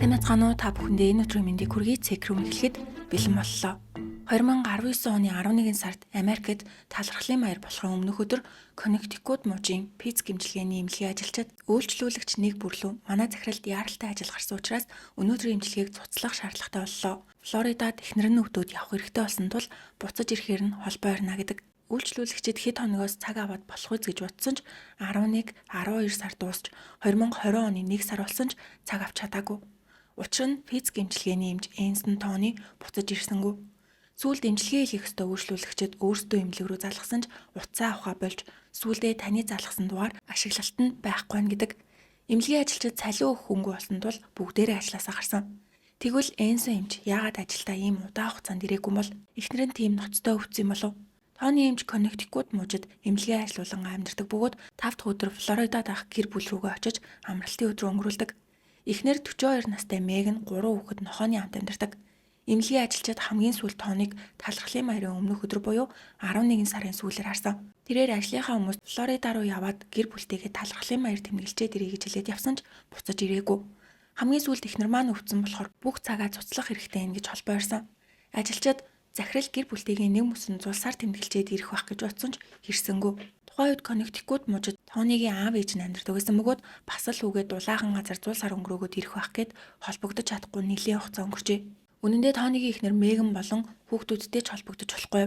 Сайн байцгаана уу, та бүхэндээ энэ өдрийн мэндийг хүргэе. Цекрум эхлэхэд бэлэн боллоо. 2019 оны 11 сард Америкт талархлын маяр болохын өмнөх өдөр Коннектикут мужийн Питтс эмчилгээний эмнэлгийн ажилчид үйлчлүүлэгч нэг бүр лүү манай захиралд яаралтай ажил гарсан учраас өнөөдрийн эмчилгээг цуцлах шаардлагатай боллоо. Флоридад эхнэр нь өвдөд явах хэрэгтэй болсон тул буцаж ирэхээр нь холбоо орно гэдэг. Үйлчлүүлэгчид хэд хоногоос цаг аваад болох үз гэж бодсон ч 11, 12 сар дуусч 2020 оны 1 сар болсон ч цаг авч чадаагүй. Учир нь Питтс эмчилгээний эмч Энсон Тони буцаж ирсэнгүй. Сүүлд эмчилгээ хийх ёстой үйлчлүүлэгчид өөрсдөө эмнэлэг рүү залгасан ч утсаа авахаа болж сүүлдээ таны залгасан дугаар ашиглалт нь байхгүй байна гэдэг. Эмнэлгийн ажилчид цалин өгөх хөнгө болсон тул бүгдээрээ ажилласаа гарсан. Тэгвэл Энсон эмч яагаад ажилдаа ийм удаан хугацаанд ирээгүй бол, эхнэр нь тийм ноцтой өвдсөн юм болов? Тони эмч Коннектикут мужид эмнэлгээ ажилуулан амьдардаг бөгөөд 5 дахь өдөр Флоридад ах гэр бүл рүүгээ очиж амралтын өдрөө өнгөрүүлдэг. Эхнэр 42 настай Меган 3 хүүхэд нохойны хамт амьдардаг. Эмнэлгийн ажилчид хамгийн сүүлд Тоныг талархлын маярын өмнөх өдөр буюу 11 сарын сүүлээр харсан. Тэрээр ажлынхаа хүмүүс Флорида руу яваад гэр бүлтэйгээ талархлын маяр тэмдэглэжээд ирье гэж хэлээд явсан ч буцаж ирээгүй. Хамгийн сүүлд эхнэр маань өвдсөн болохоор бүх цагаа цуцлах хэрэгтэй юм гэж холбоо ирсэн. Ажилчид захирал гэр бүлтэйгээ нэг мөсөн зулсаар тэмдэглэжээд ирэх байх гэж бодсон ч ирсэнгүй. Тухайн үед Коннектикут мужид Тонигийн аав ээж нь амьдардаг байсан бөгөөд бас л хүүгээ дулаахан газар зул сар өнгөрөөгөөд ирэх байх гээд холбогдож чадахгүй нэлээн хугацаа өнгөрчээ. Үнэн дээр Тонигийн эхнэр Меган болон хүүхдүүдтэй ч холбогдож болохгүй.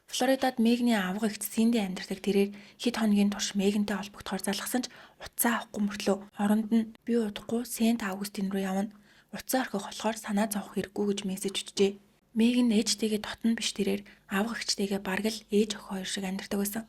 Флоридад Мегний авга эгч Синди амьдардаг тэрээр хэд хоногийн турш Мегантэй холбогдохоор залгасан ч утсаа авахгүй мөртлөө оронд нь би удахгүй Сент Августин руу явна. Утсаа орхих болохоор санаа зовох хэрэггүй гэж мессеж өчжээ. Меган ээжтэйгээ дотно биш, тэрээр авга эгчтэйгээ бараг л ээж охин хоёр шиг амьдардаг байсан.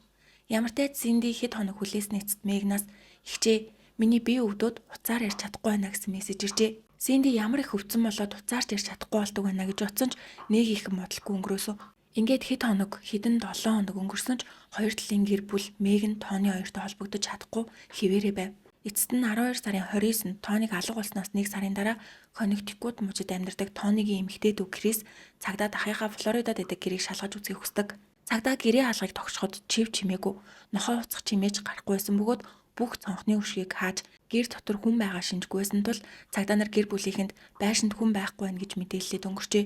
Ямар ч тач Синди хэд хоног хүлээсний эцэст Мегнаас "Эгчээ, миний бие өвдөд утсаар ярьж чадахгүй байна" гэсэн мессеж иржээ. Синди ямар их өвдсөн болоод утсаарч ярьж чадахгүй болдог байна гэж бодсон ч нэг их бодлогүй өнгөрөөсөн. Ингээд хэд хоног, хэдэн 7 хоног өнгөрсөн ч хоёр талын гэр бүл Меган, Тони хоёртой холбогдож чадахгүй хэвээрээ байв. Эцэст нь 12 сарын 29-нд Тоныг алга болсноос 1 сарын дараа Коннектикут мужид амьдардаг Тонигийн эмэгтэй дүү Крис цагдаа дахийнхаа Флоридад байдаг гэрийг шалгаж үзэхийг хүсдэг. Цагдаа гэрийн хаалгыг тогшоход чив чимээгүй, нохой уцах чимээ ч гарахгүй байсан бөгөөд бүх цонхны өшгийг хааж гэр дотор хүн байгаа шинжгүй байсан тул цагдаа нар гэр бүлийнхэнд байшинд хүн байхгүй байна гэж мэдээллээд өнгөрчээ.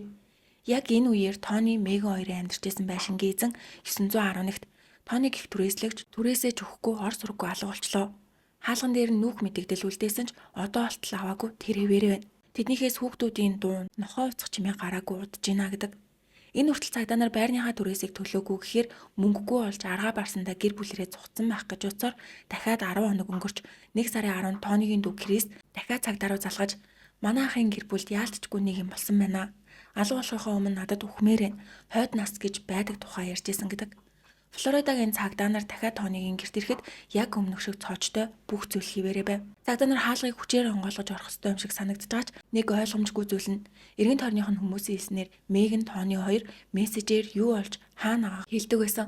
Яг энэ үеэр Тони, Меган хоёрын амьдарч байсан байшингийн эзэн 911-т Тоныг их түрээслэгч түрээсээ ч өгөхгүй ор сураггүй алга болчлоо. Хаалган дээр нь нүүх мэдэгдэл үлдээсэн ч одоо болтол аваагүй тэр хэвээрээ байна. Тэднийхээс хүүхдүүдийн дуу, нохой уцах чимээ гараагүй удаж гинэ гэдэг. Энэ хүртэл цагдаа нар байрныхаа түрээсийг төлөөгүй гэхээр мөнгөгүй болж аргаа барсандаа гэр бүлэрээ зугтсан байх гэж бодсоор дахиад 10 хоног өнгөрч 1 сарын 10-нд Тонигийн дүү Крис дахиад цагдаа руу залгаж "Манай ахын гэр бүлд яалтчгүй нэг юм болсон байна. Алга болохынхоо өмнө надад үхмээр байна. Хойд нас гэж байдаг тухай ярьж исэн" гэдэг. Флоридагийн цагдаа нар дахиад Тонигийн гэрт ирэхэд яг өмнөх шиг цоочтой, бүх зүйл хэвээрээ байв. Цагдаа нар хаалгыг хүчээр онгойлгож орох ёстой юм шиг санагдаж байгаа ч нэг ойлгомжгүй зүйл нь эргэн тойрных нь хүмүүсийн хэлснээр Меган, Тони хоёр мессежээр юу болж хаана байгааг хэлдэг байсан.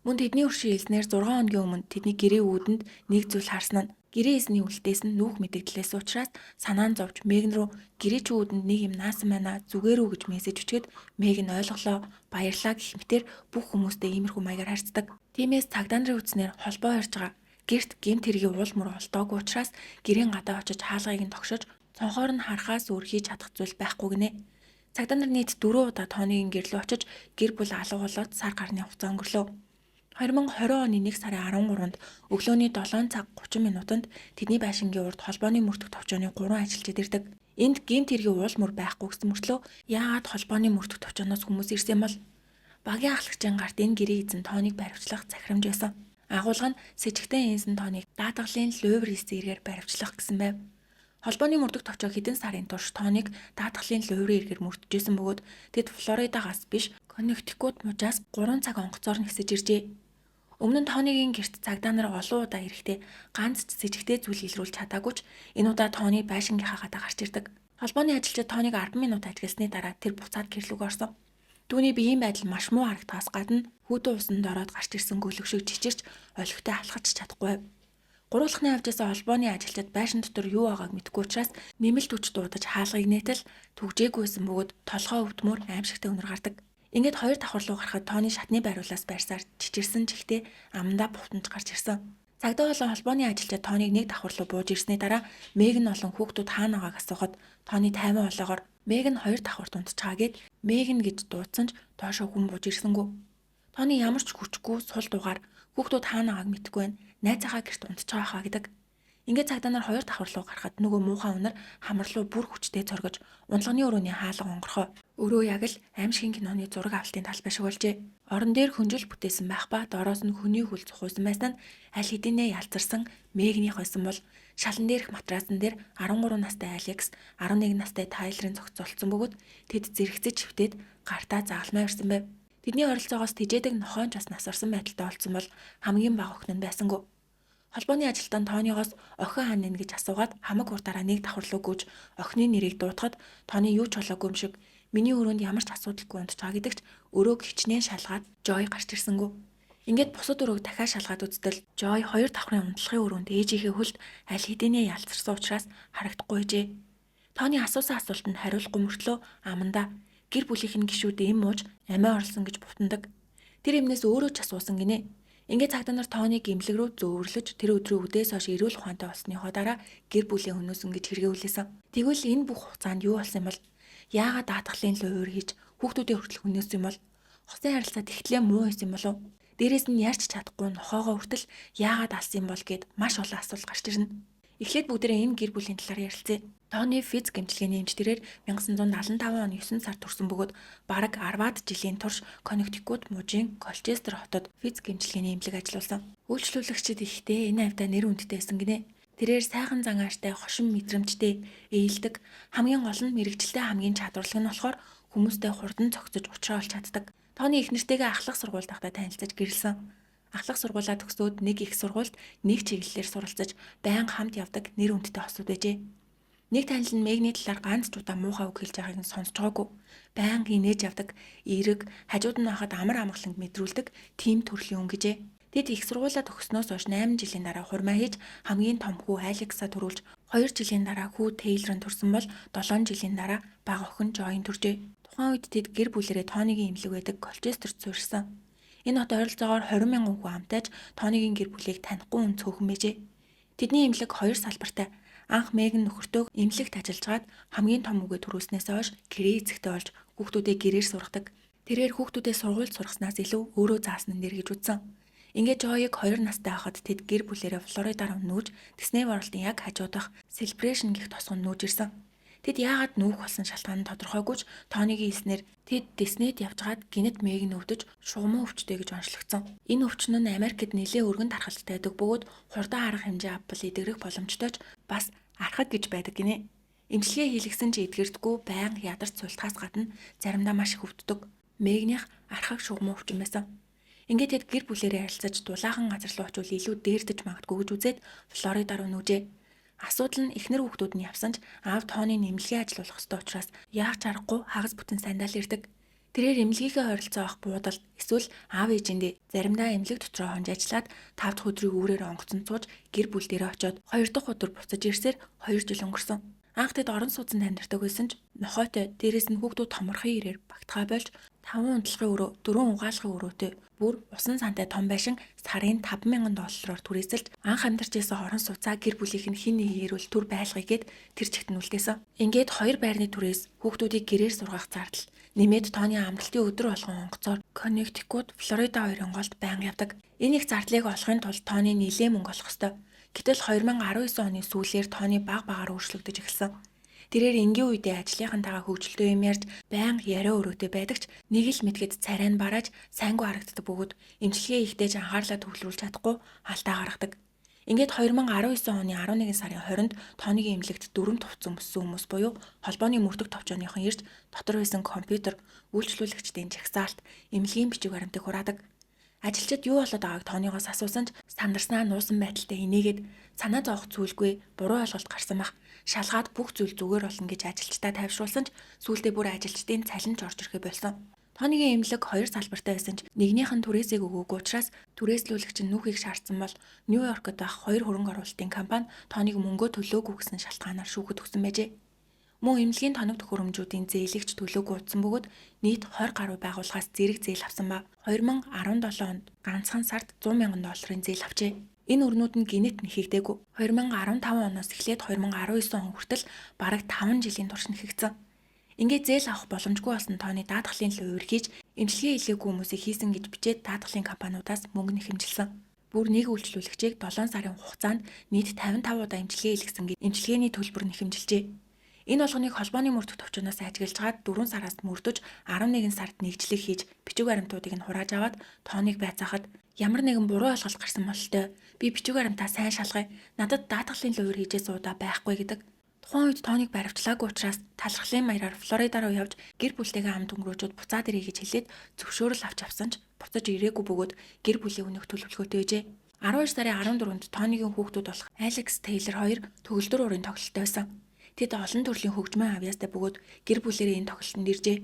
Мөн тэдний хөршийн хэлснээр 6 хоногийн өмнө тэдний гэрээ үүдэнд нэг зүйл харсан нь гэрээ эзний үлдээс нь нүүх мэдэгдлээс учраас санаа нь зовж Меган руу "Гэрээ чи үүдэнд нэг юм наасан байна, зүгээр үү" гэж мессеж өчгөөд Меган ойлголоо, баярлаа гэх мэтэр бүх хүмүүстэй иймэрхүү маягаар харьцдаг. Тиймээс цагдаа нарын үзснээр холбоо ярьж байгаа гэрт гэмт хэргийн уул мөр олдоогүй учраас гэрийн гадаа очиж хаалгыг нь тогшож цонхоор нь харахаас өөр хийж чадах зүйл байхгүй гинэ. Цагдаа нар нийт 4 удаа Тонигийн гэр лүү очиж гэр бүл алга болоод сар гарны хугацаа өнгөрлөө. 2020 оны 1 сарын 13-нд өглөөний 7 цаг 30 минутанд тэдний байшингийн урд холбооны мөрдөх товчооны 3 ажилчид ирдэг. Энд гэмт хэргийн уул мөр байхгүй гэсэн мөртлөө яагаад холбооны мөрдөх товчооноос хүмүүс ирсэн юм бол? Багийн ахлагчийн гарт энэ гэрээ эзэн Тоныг баривчлах захирамж байсан. Агуулга нь сэжигтэн Энсэн Тоныг даатгалын луйвар хийсэн эргээр баривчлах гэсэн байв. Холбооны мөрдөх товчоо хэдэн сарын турш Тоныг даатгалын луйврын эргээр мөрдөжсэн бөгөөд тэд Флоридагаас биш, Коннектикут мужаас 3 цаг онгоцоор нисэж иржээ. Өмнө нь Тонигийн гэрт цагдаа нар олон удаа ирэхдээ ганц ч сэжигтэй зүйл илрүүлж чадаагүй ч энэ удаа Тони байшингийнхаа гадаа гарч ирдэг. Холбооны ажилчид Тоныг 10 минут ажигласны дараа тэр буцаад гэрлүүг орсон. Түүний биеийн байдал маш муу харагдахаас гадна хүйтэн усанд ороод гарч ирсэн гөлөг шиг чичирч олигтой алхаж чадахгүй байв. Гуруулхны авжаасаа холбооны ажилчид байшин дотор юу байгааг мэдэхгүй учраас нэмэлт хүч дуудаж хаалгыг нээтэл түгжээгүйсэн бөгөөд толгой өвдмөр аимшигтай үнэр гардаг. Ингээд хоёр давхар руу гарахад Тони шатны байруулаас барьсаар чичирсэн ч ихтэй амандаа бувтанж гарч ирсэн. Цагдаа болон холбооны ажилчид Тоныг нэг давхар руу бууж ирсний дараа Меган болон хүүхдүүд хаана байгааг асуухад Тони тайван олоогоор Меган хоёр давхарт унтчихаа гээд Меган гэж дуудсан ч доошоо хүн бууж ирсэнгүй. Тони ямар ч хүчгүй сул дуугаар хүүхдүүд хаана байгааг мэдэхгүй байна. Найзынхаа гэрт унтчихаа хаа гэдэг. Ингээд цагдаа нар хоёр давхар руу гарахад нөгөө муухай үнэр хамар руу бүр хүчтэй цоргож унтлагын өрөөний хаалга онгорхоо. Өрөө яг л аймшгийн киноны зураг авалтын талбай шиг болжээ. Орон дээр хөнжил бүтээсэн байх ба дороос нь хүний хөл цухуйсан байсан нь аль хэдийнэ ялзарсан Мегнийх байсан бол шалан дээрх матрацан дээр 13 настай Алекс, 11 настай Тайлерын зохицолцсон бөгөөд тэд зэрэгцэж хөвтөд гартаа загалмай ирсэн байв. Тэдний ойролцоогоос тэжээдэг нохойн ч бас нас орсон байдалтай олцсон бол хамгийн бага охин нь байсангүй. Холбооны ажилтан Тонигоос охин хаана нэ гэж асуугаад хамаг хурдаараа нэг давхар руу гүйж охины нэрийг дуудахад Тони юу ч болоогүй юм шиг миний өрөөнд ямар ч асуудалгүй унтчихаа гэдэгч өрөөг хичнээн шалгаад Жой гарч ирсэнгүй. Ингээд бусад өрөөг дахиад шалгаад үзтэл Жой хоёр давхрын унтлагын өрөөнд ээжийнхээ хөлд аль хэдийнэ ялцарсан учраас харагдахгүй байжээ. Тони асуусан асуултанд хариулахгүй мөртлөө амандаа гэр бүлийнх нь гишүүд эм мууж амиа орлсон гэж бутандаг. Тэр эмнээс өөрөө ч асуусан гинэ. Ингээд цагдаа нар Тоныг эмнэлэг рүү зөөвөрлөж тэр өдрийн үдээс хойш эрүүл ухаантай болсныхоо дараа гэр бүлийн хөнөөсөн гэж хэрэгээ хүлээсэн. Тэгвэл энэ бүх хугацаанд юу болсон юм бол? Яагаад даатгалын луйвар хийж хүүхдүүдийн хүртэл хөнөөсөн юм бол? Хосын харилцаа тэгтлээ муу байсан юм болов? Дээрээс нь ярьж чадахгүй нохоогоо хүртэл яагаад алсан юм бол гэд маш олон асуулт гарч ирнэ. Эхлээд бүгдээрээ энэ гэр бүлийн талаар ярилцъя. Тони физик эмчилгээний эмч тэрээр 1975 оны 9 сард төрсөн бөгөөд бараг 10-аад жилийн турш Коннектикут мужийн Колчестер хотод физик эмчилгээний эмнэлэг ажиллуулсан. Үйлчлүүлэгчид ихтэй энэ авдаа нэр хүндтэй байсан гинэ. Тэрээр сайхан зан ааштай, хошин мэдрэмжтэй, ээлдэг, хамгийн гол нь мэргэжилтэй хамгийн чадварлаг нь болохоор хүмүүстэй хурдан зохицож учраа олж чаддаг. Тони их нэртэйгээ ахлах сургуульд байхдаа танилцаж гэрэлсэн. Ахлах сургуулаа төгсөөд нэг их сургуульд нэг чиглэлээр суралцаж байнга хамт явдаг нэр хүндтэй хосууд байжээ. Нэг танил нь Мегний талаар ганц ч удаа муухай үг хэлж байгааг нь сонсож байгаагүй. Байнга инээж явдаг, эерэг, хажууд нь байхад амар амгаланг мэдрүүлдэг тийм төрлийн хүн гэжээ. Тэд их сургуулаа төгссөнөөс хойш 8 жилийн дараа хурмаа хийж хамгийн том хүү Алекса төрүүлж 2 жилийн дараа хүү Тейлор нь төрсөн бол 7 жилийн дараа бага охин Жойн төржээ. Тухайн үед тэд гэр бүлэрээ Тонигийн эмнэлэг байдаг Колчестерт суурьсан. Энэ хот ойролцоогоор 20 мянган хүн амтайж Тонигийн гэр бүлийг танихгүй хүн цөөхөн байжээ. Тэдний эмнэлэг хоёр салбартай. Анх Меган нөхөртөө эмнэлэгт ажиллажгаад хамгийн том үгээ төрүүлснээс хойш гэрээ эзэгтэй болж хүүхдүүдээ гэрээр сургадаг. Тэрээр хүүхдүүдээ сургуульд сургаснаас илүү өөрөө заасан нь нэр гэж үзсэн. Ингээд Жойг 2 настай байхад тэд гэр бүлээрээ Флорида руу нүүж Disney World-ын яг хажуудах Celebration гэх тосгонд нүүж ирсэн. Тэд яагаад нүүх болсон шалтгаан нь тодорхойгүй ч Тонигийн хэлснээр тэд Диснейд явжгаад гэнэт Меган өвдөж шугаман өвчтэй гэж онцлогдсон. Энэ өвчин нь Америкт нэлээд өргөн тархалттай байдаг бөгөөд хурдан арга хэмжээ авбал эдгэрэх боломжтой ч бас архаг гэж байдаг гинэ. Эмчилгээ хийлгэсэн ч эдгэрдэггүй байнга ядарч султахаас гадна заримдаа маш их өвддөг. Мегнийх архаг шугаман өвчин байсан. Ингээд тэд гэр бүлээрээ харилцаж дулаахан газар руу очивол илүү дээрдэж магадгүй гэж үзээд Флорида руу нүүжээ. Асуудал нь эхнэр хүүхдүүд нь явсан ч аав Тони нэмлэгээ ажилуулах ёстой учраас яах ч аргагүй хагас бүтэн сандал ирдэг. Тэрээр эмнэлгийнхээ ойролцоо авах буудалд эсвэл аав ээжиндээ заримдаа эмнэлэг дотроо хонж ажиллаад 5 дахь өдрийг үүрээр онгоцонд сууж гэр бүл дээрээ очиод 2 дахь өдөр буцаж ирсээр 2 жил өнгөрсөн. Анх тэд орон сууцнд амьдардаг байсан ч нохойтой дээрээс нь хүүхдүүд томорхон ирээр багтгаа болж 5 унтлагын өрөө, 4 угаалгын өрөөтэй бүр усан сантай том байшин сарын 5,000 доллараар түрээсэлж анх амьдарч байсан орон сууцаа гэр бүлийнх нь хин нэг ирвэл түр байлгая гэд тэр чигт нь үлдээсэн. Ингээд хоёр байрны түрээс хүүхдүүдийг гэрээр сургах зардал нэмээд Тони амралтын өдөр болгон онгоцоор Коннектикут, Флорида хоёрын голд байнга явдаг. Энэ их зардлыг олохын тулд Тони нэлээд мөнгө олох ёстой. Гэтэл 2019 оны сүүлээр Тони баг багаар өөрчлөгдөж эхэлсэн. Тэрээр энгийн үедээ ажлынхантайгаа хөгжилтэй юм ярьж байнга яриа өрөөтэй байдаг ч нэг л мэтгэд царай нь барааж сайнгүй харагддаг бөгөөд эмчилгээ хийхдээ ч анхаарлаа төвлөрүүлж чадахгүй алдаа гаргадаг. Ингээд 2019 оны 11 сарын 20-нд Тонигийн эмнэлэгт 4 тувцсан мөссөн хүмүүс буюу холбооны мөрдөх товчооныхон ирж дотор байсан компьютер, үйлчлүүлэгчдийн жагсаалт, эмнэлгийн бичиг баримтыг хураадаг. Ажилчид юу болоод байгааг Тонигоос асуусан ч сандарснаа нуусан байдалтай инээгээд санаа зовох зүйлгүй буруу ойлголт гарсан бах. Шалгаад бүх зүйл зүгээр болно гэж ажилчдаа тайвшруулсан ч сүүлдээ бүр ажилчдын цалин ч орж ирэхээ болсон. Тонигийн эмнэлэг хоёр салбартай байсан ч нэгнийх нь түрээсийг өгөөгүй учраас түрээслүүлэгч нь нүүхийг шаардсан бол Нью-Йоркод байх хоёр хөрөнгө оруулалтын компани Тониг мөнгөө төлөөгүй гэсэн шалтгаанаар шүүхэд өгсөн байжээ. Мөн эмнэлгийн тоног төхөөрөмжүүдийн зээлийг ч төлөөгүй удсан бөгөөд нийт 20 гаруй байгууллагаас зэрэг зээл авсан ба 2017 онд ганцхан сард 100 мянган долларын зээл авчээ. Энэ өрнүүд нь гинэт нэхэгдээгүй. 2015 оноос эхлээд 2019 он хүртэл бараг 5 жилийн турш нэхэгдсэн. Ингээд зээл авах боломжгүй болсон Тони даатгалын луйвар хийж эмчилгээ хийлгээгүй хүмүүсийг хийсэн гэж бичээд даатгалын компаниудаас мөнгө нэхэмжилсэн. Бүр нэг үйлчлүүлэгчийг 7 сарын хугацаанд нийт 55 удаа эмчилгээ хийлгэсэн гэж эмчилгээний төлбөр нэхэмжилжээ. Энэ болгоныг холбооны мөрдөх төвчнөөс ажиглажгаад 4 сараас мөрдөж 11 сард нэгжлэг хийж бичиг баримтуудыг нь хурааж аваад Тоныг байцаахад ямар нэгэн буруу ойлголт гарсан бололтой. Би бичиг баримтаа сайн шалгая. Надад даатгалын луйвар хийжээс удаа байхгүй гэдэг. Тухайн үед Тоныг баривчлаагүй учраас талархлын маяраар Флорида руу явж гэр бүлтэйгээ хамт өнгөрөөжөөд буцаад ирье гэж хэлээд зөвшөөрөл авч явсан ч буцаж ирээгүй бөгөөд гэр бүлийн өмнөх төлөвлөгөөтэй байжээ. 12 сарын 14-нд Тонигийн хүүхдүүд болох Алекс Тейлор хоёр төгөлдөр уурын тоглолттой байсан. Тэд олон төрлийн хөгжмийн авьяастай бөгөөд гэр бүлээрээ энэ тоглолтод иржээ.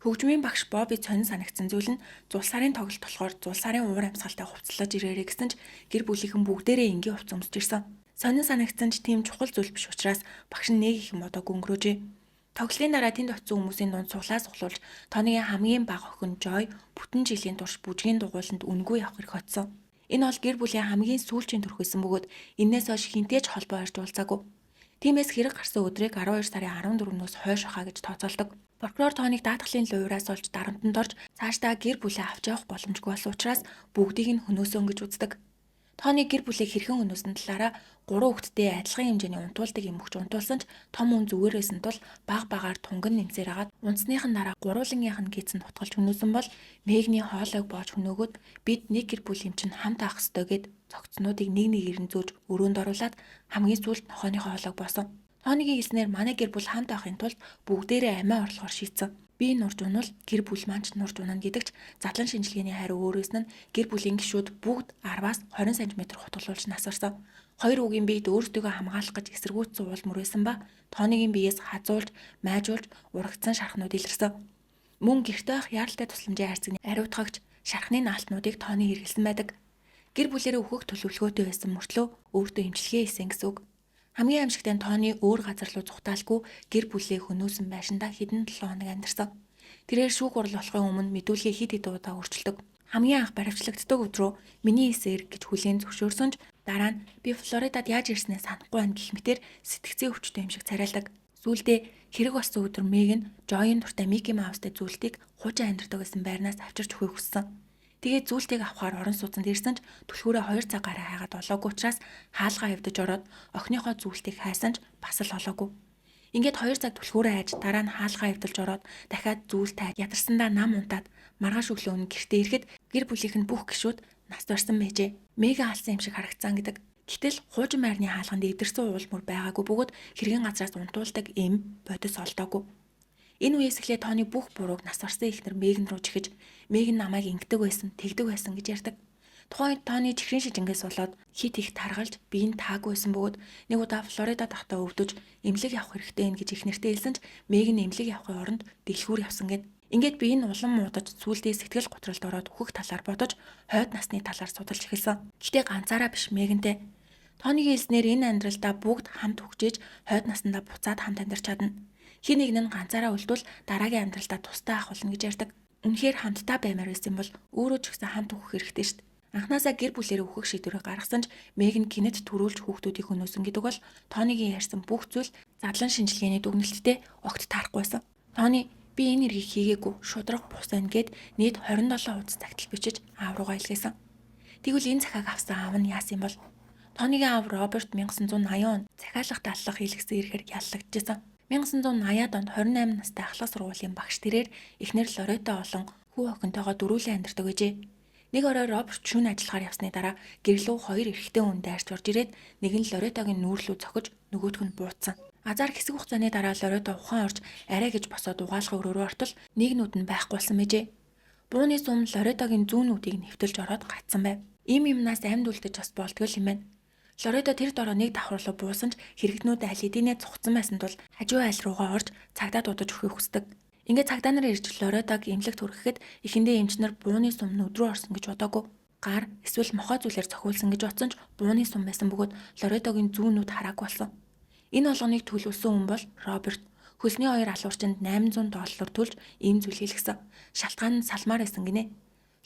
Хөгжмийн багш Бобби сонин санагдсан зүйл нь зул сарын тоглолт болохоор зул сарын уур амьсгалтай хувцаслаж ирээрэй гэсэн ч гэр бүлийнхэн бүгдээрээ энгийн хувцас өмсөж ирсэн. Сонин санагдсан ч тийм чухал зүйл биш учраас багш нь нэг их юм бодоогүй өнгөрөөжээ. Тоглолтын дараа тэнд очисон хүмүүсийн дунд суглаа суглуулж Тонигийн хамгийн бага охин Жой бүтэн жилийн турш бүжгийн дугуйланд үнэгүй явах эрх очсон. Энэ бол гэр бүлийн хамгийн сүүлчийн төрх байсан бөгөөд энээс хойш хинтэй ч холбоо барьж уулзаагүй. Тиймээс хэрэг гарсан өдрийг 12 сарын 14-өөс хойш хаа гэж тооцоолдог. Прокурор Тоныг даатгалын луйвараас олж дарамтанд орж цаашдаа гэр бүлээ авч явах боломжгүй болсон учраас бүгдийг нь хөнөөсөн гэж үздэг. Тони гэр бүлийг хэрхэн хөнөөсөн талаараа гурван хүүхэдтэй адилхан хэмжээний унтуулдаг юм өгч унтуулсан ч том хүн зүгээр байсан тул баг багаар тунган нэмсээр агаад унтсныхан дараа гурвуулангийнх нь гидсэнд хутгалж хөнөөсөн бол Мегний хоолойг боож хөнөөгөөд бид нэг гэр бүл юм чинь хамт авах ёстой гэд цогцнуудыг нэг нэгээр нь зөөж өрөөнд оруулаад хамгийн сүүлд нохойныхоо хоолойг боосон. Тонигийн хэлснээр манай гэр бүл хамт авахын тулд бүгдээрээ амиа орлохоор шийдсэн. Би нурж унвал гэр бүл маань ч нурж унана гэдэг ч задлан шинжилгээний хариу өөрөөс нь гэр бүлийн гишүүд бүгд 10-аас 20 см хутгалуулж нас барсан. Хоёр үгийн биед өөрсдийгөө хамгаалах гэж эсэргүүцсэн уул мөр байсан ба Тонигийн биеэс хазуулж, майжуулж урагдсан шархнууд илэрсэн. Мөн гэрте байх яаралтай тусламжийн хайрцагны ариутгагч шархны наалтнуудыг Тони хэрэглэсэн байдаг. Гэр бүлээрээ өөхөх төлөвлөгөөтэй байсан мөртлөө өөртөө эмчилгээ хийсэн гэсэн үг. Хамгийн аимшигтай нь Тони өөр газар руу зугатаалгүй гэр бүлээ хөнөөсөн байшиндаа хэдэн 7 хоног амьдарсан. Тэрээр шүүх хурал болохын өмнө мэдүүлгээ хэд хэдэн удаа өөрчилдөг. Хамгийн анх баривчлагддаг өдрөө миний эсээр гэж хүлээн зөвшөөрсөн ч дараа нь би Флоридад яаж ирснээ санахгүй байна гэх мэтэр сэтгцийн өвчтөй юм шиг царайлдаг. Сүүлдээ хэрэг болсон өдөр Меган Жойн дуртай Микки Маустай зүйлтийг хуучин амьдардаг байсан байрнаас авчирч өгөхийг хүссэн. Тэгээд зүйлтийг авахаар орон сууцнд ирсэн ч түлхүүрээ 2 цаг гараа хайгаад олоогүй учраас хаалгаа эвдэж ороод охиныхоо зүйлтийг хайсан ч бас л олоогүй. Ингээд 2 цаг түлхүүрээ хайж дараа нь хаалгаа эвдэлж ороод дахиад зүйлт хайж ядарсандаа нам унтаад маргааш өглөө нь гэртээ ирэхэд гэр бүлийнх нь бүх гишүүд нас барсан байжээ. Мега алсан юм шиг харагдсан гэдэг. Гэтэл хуучин байрны хаалганд эвдэрсэн уул мөр байгаагүй бөгөөд хэргийн газраас унтуулдаг эм бодис олдоогүй. Энэ үеэс эхлээд Тони бүх бурууг нас барсан эхнэр Меган руу чихэж Меган намайг ингэдэг байсан, тэгдэг байсан гэж ярьдаг. Тухайн үед Тони чихрийн шижингээс болоод хит их таргалж биеийн таагүй байсан бөгөөд нэг удаа Флоридад байхдаа өвдөж эмнэлэг явах хэрэгтэй юм гэж эхнэртээ хэлсэн ч Меган эмнэлэг явахын оронд дэлгүүр явсан гэнэ. Ингээд бие нь улам муудаж сүүлдээ сэтгэл готролд ороод өөхөх талаар бодож хойд насны талаар судалж эхэлсэн. Гэхдээ ганцаараа биш Мегантэй. Тонигийн хэлснээр энэ амьдралдаа бүгд хамт хөгжиж хойд насандаа буцаад хамт амьдарч чадна. Хэн нэг нь ганцаараа үлдвэл дараагийн амьдралдаа тусдаа ах болно гэж ярьдаг. Үнэхээр хамтдаа баймаар байсан бол өөрөө ч гэсэн хамт өөхөх хэрэгтэй шүү дээ. Анхнаасаа гэр бүлээрээ өөхөх шийдвэрийг гаргасан ч Меган гэнэт түрүүлж хүүхдүүдийг хөнөөсөн гэдэг бол Тонигийн ярьсан бүх зүйл задлан шинжилгээний дүгнэлттэй огт таарахгүй байсан. Тони би энэ эргийг хийгээгүй шударга бус байна гэд нийт 27 хуудас загтал бичиж аав руугаа илгээсэн. Тэгвэл энэ захиаг авсан аав нь яасан юм бол? Тонигийн аав Роберт 1980 онд захиалга даллах хийлгэсэн ирэхээр яллагджээ. 1980-ад онд 28 настай ахлах сургуулийн багш тэрээр эхнэр Лоретто болон хүү охинтойгоо дөрвүүлэн амьдардаг байжээ. Нэг орой Роберт шөнө ажиллахаар явсны дараа гэр лүү хоёр эрэгтэй хүн дайрч орж ирээд нэг нь Лореттогийн нүүр лүү цохиж нөгөөх нь бууцсан. Азар хэсэг хугацааны дараа Лоретто ухаан орж арай гэж босоод угаалгын өрөө рүү ортол нэг нүд нь байхгүй болсон байжээ. Бууны сүм Лореттогийн зүүн нүдийг нэвтэлж ороод гацсан байв. Ийм юмнаас амьд үлдэж бас болдгоо юм байна. Лоретто тэр дороо нэг давхар руу буусан ч хэрэгтнүүд аль хэдийнэ цугцсан байсан тул хажуу айл руугаа орж цагдаа дуудаж өгөхийг хүсдэг. Ингээд цагдаа нар ирж Лореттог эмнэлэгт хүрэхэд эхэндээ эмч нар бууны сум нүд рүү орсон гэж бодоогүй. Гар эсвэл мохой зүйлээр цохиулсан гэж бодсон ч бууны сум байсан бөгөөд Лореттогийн зүүн нүд хараагүй болсон. Энэ болгоныг төлөвлөсөн хүн бол Роберт. Хөлсний хоёр алуурчинд $800 төлж ийм зүйл хийлгэсэн. Шалтгаан нь салмаар байсан гинэ.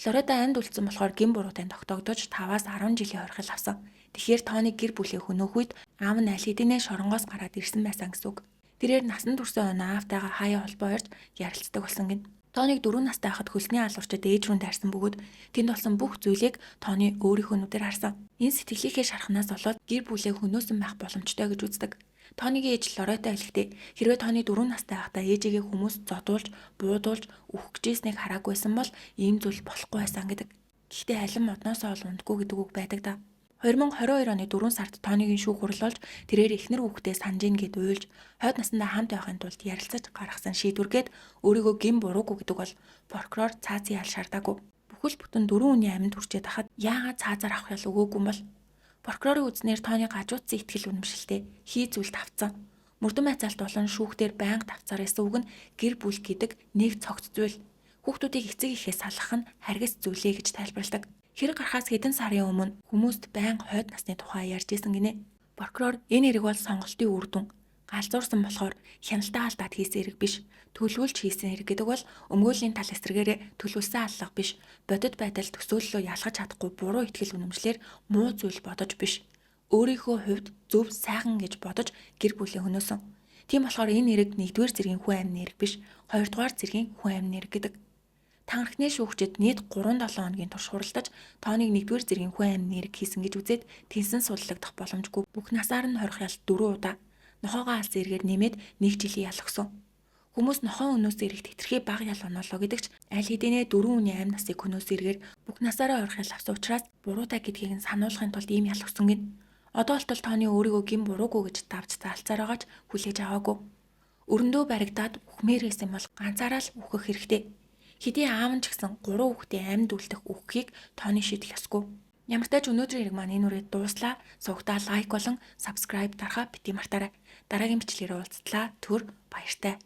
Лоретта амьд үлдсэн болохоор гэм буруутай тогтоогдож 5-аас 10 жилийн хорхил авсан. Тэгэхээр Тони гэр бүлээ хөнөөх үед аав нь аль хэдийнэ шоронгоос гараад ирсэн байсан гэсэн үг. Тэрээр насан туршаа оноо аавтайгаа хаяа холбоо барьж ярилцдаг болсон гин. Тоныг 4 настай байхад хөлсний алуурчид ээж рүү дайрсан бөгөөд тэнд болсон бүх зүйлийг Тони өөрийнхөө нүдээр харсан. Энэ сэтгэлийнхээ шархнаас болоод гэр бүлээ хөнөөсөн байх боломжтой гэж үздэг. Тонигийн ээж Лоретта хэлэхдээ хэрвээ Тони 4 настай байхдаа ээжигээ хүмүүс зодуулж, буудуулж, үхэх гэжсэнийг хараагүйсэн бол ийм зүйл болохгүй байсан гэдэг. Гэхдээ алин модноосоо ол ундаггүй гэдэг үг байдаг да. 2022 оны 4 сард Тонигийн шүүх хурал болж тэрээр эхнэр хүүхдээ санаж ийн гэд уйлж хойд насандаа хамт байхын тулд ярилцаж гаргасан шийдвэргээд өөрийгөө гэм буруугүй гэдэг бол прокурор цаазын ял шаардаагүй. Бүхэл бүтэн 4 хүний амьд хүрчээд хахад яагаад цаазаар авах ял өгөөгүй юм бол прокурорын үзнээр Тони гажуудсан итгэл үнэмшилтэй хий зүйл тавцсан. Мөрдөн байцаалт болон шүүхтэр байнга тавцаар байсан үг нь гэр бүл гэдэг нэг цогц зүйл. Хүүхдүүдийг эцэг эхээс салгах нь харгас зүйлээ гэж тайлбарладаг. Хэрэг гарахаас хэдэн сарын өмнө хүмүүст байнга хойд насны тухай ярьж исэн гинэ. Прокурор энэ хэрэг бол сонголтын үр дүн. Галзуурсан болохоор хяналтаа алдаад хийсэн хэрэг биш. Төлөвлөж хийсэн хэрэг гэдэг бол өмгөөлийн тал эсрэгээрээ төлөвлөсөн аллага биш. Бодит байдал төсөөллөө ялгаж чадахгүй буруу итгэл үнэмшлэр муу зүйл бодож биш. Өөрийнхөө хувьд зөв сайхан гэж бодож гэр бүлээ хөнөөсөн. Тийм болохоор энэ хэрэг нэгдүгээр зэргийн хүн амны хэрэг биш, хоёрдугаар зэргийн хүн амны хэрэг гэдэг. Тангаракны шүүгчид нийт 3-7 хоногийн турш хуралдаж Тоныг нэгдүгээр зэргийн хүн амны хэрэг хийсэн гэж үзээд тэнсэн судлагдах боломжгүй бүх насаар нь хорих ялт 4 удаа нохоогоо алсан эргээр нэмээд 1 жилийн ял өгсөн. Хүмүүс нохоо өнөөс эрэхт хэтэрхий бага ял оноолоо гэдэг ч аль хэдийнэ 4 хүний амь насыг хөнөөс эргээр бүх насаараа хорих ял авсан учраас буруутай гэдгийг нь сануулахын тулд ийм ял өгсөн гин. Одоо болтол Тони өөрийгөө гэм буруугүй гэж давж заалцаар байгаа ч хүлээж аваагүй. Өрөндөө баригдаад үхмээр байсан бол ганцаараа л үхэх хэрэгтэй. Хэдий аав нь ч гэсэн 3 хүүхдээ амьд үлдэх үхэхийг Тони шийдэх ёсгүй. Ямар ч тач өнөөдрийн хэрэг маань энэ үрээд дууслаа. Сувагтаа like болон subscribe дарахаа битгий мартаарай. Дараагийн бичлэгээр уулзтлаа. Түр баяртай.